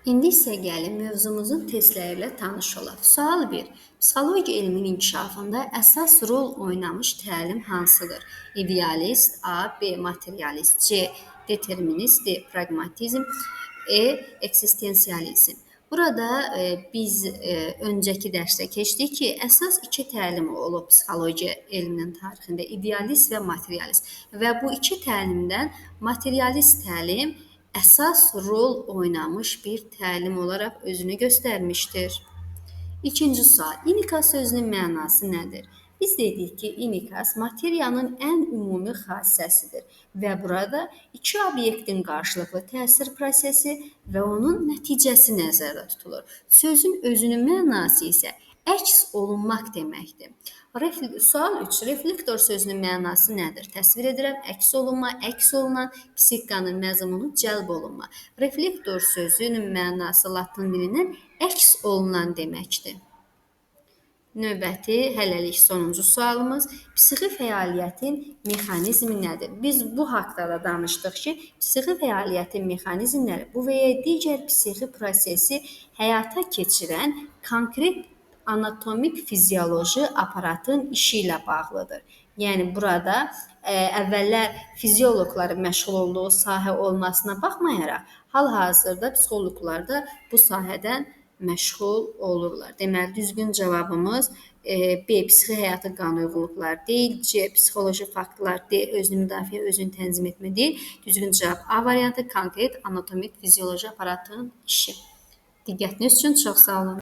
İndi isə gəlin mövzumuzun testləri ilə tanış olaq. Sual 1. Psixologiya elminin inkişafında əsas rol oynamış təlim hansıdır? İdealist A, B. Materialist, C. Determinist, D. Praqmatizm, E. Eksistensializm. Burada biz öncəki dərsdə keçdik ki, əsas iki təlim olub psixologiya elminin tarixində: idealist və materialist. Və bu iki təlimdən materialist təlim əsas rol oynamış bir təlim olaraq özünü göstərmişdir. İkinci sual: İnikas sözünün mənası nədir? Biz dedik ki, inikas materiyanın ən ümumi xassəsidir və burada iki obyektin qarşılıqlı təsir prosesi və onun nəticəsi nəzərdə tutulur. Sözün özünün mənası isə əks olunmaq deməkdir. Sual 3. Reflektor sözünün mənası nədir? Təsvir edirəm. Əks olunma, əks olunan, psixikanın məzmunu cəlb olunma. Reflektor sözünün mənası latın dilindən əks olunan deməkdir. Növbəti, hələlik sonuncu sualımız: psixi fəaliyyətin mexanizmi nədir? Biz bu haqda da danışdıq ki, psixi fəaliyyətin mexanizmləri bu və ya digər psixi prosesi həyata keçirən konkret anatomik fizioloji aparatın işi ilə bağlıdır. Yəni burada əvvəllər fizioloqların məşğul olduğu sahə olmasına baxmayaraq, hal-hazırda psixoloqlar da bu sahədən məşğul olurlar. Deməli, düzgün cavabımız B. Psixi həyatın qanuyğunluqları deyil, C. Psixoloji faktlar, D. Özünü müdafiə, özünü tənzim etmə deyil. Düzgün cavab A variantı: konkret anatomik fizioloji aparatın işi. Diqqətiniz üçün çox sağ olun.